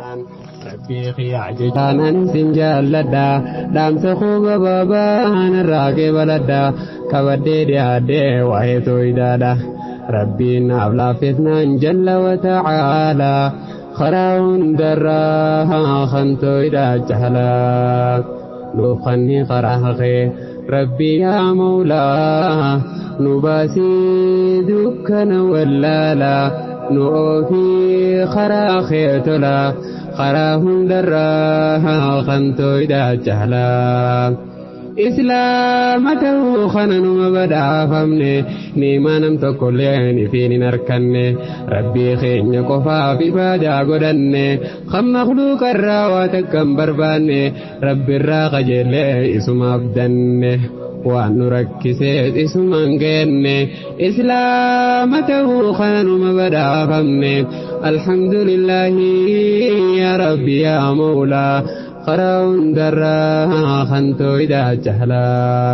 Rabbii kiyyaa jechaan ani sin jaalladha. Dhaamsa koo gabaabaa narraa qeebaladha. Qabadhee dhiyaadhee waa'ee tooyidaadha. Rabbiin naaf laaffisnaan jalla wa ta'aalaa. Karaa hundarraa kan tooyidaa jaalaa. Nuuf kanni karaa haqee Rabbii yaa Mawlaa. Nu baasii dukkana wallaalaa. Nu oofii karaa kee tolaa. Karaa hundarraa kan tooyidaa jaalaa. Islaama ta'uu kana numa badhaafamne niimaa nam tokkollee ifiin hin arkanne Rabbii keenya qofaaf ibaadaa godhanne kan makluuqarraa waa takka hin barbaanne Rabbirraa qajeellee isuma abdanne waan nu rakkisees isuma hin geenne Islaama ta'uu kana numa badhaafamne alhamdulillaahi yaa Rabbi yaa Mawlaa. Karaa hundarraa kan tooyidaa jaalaa.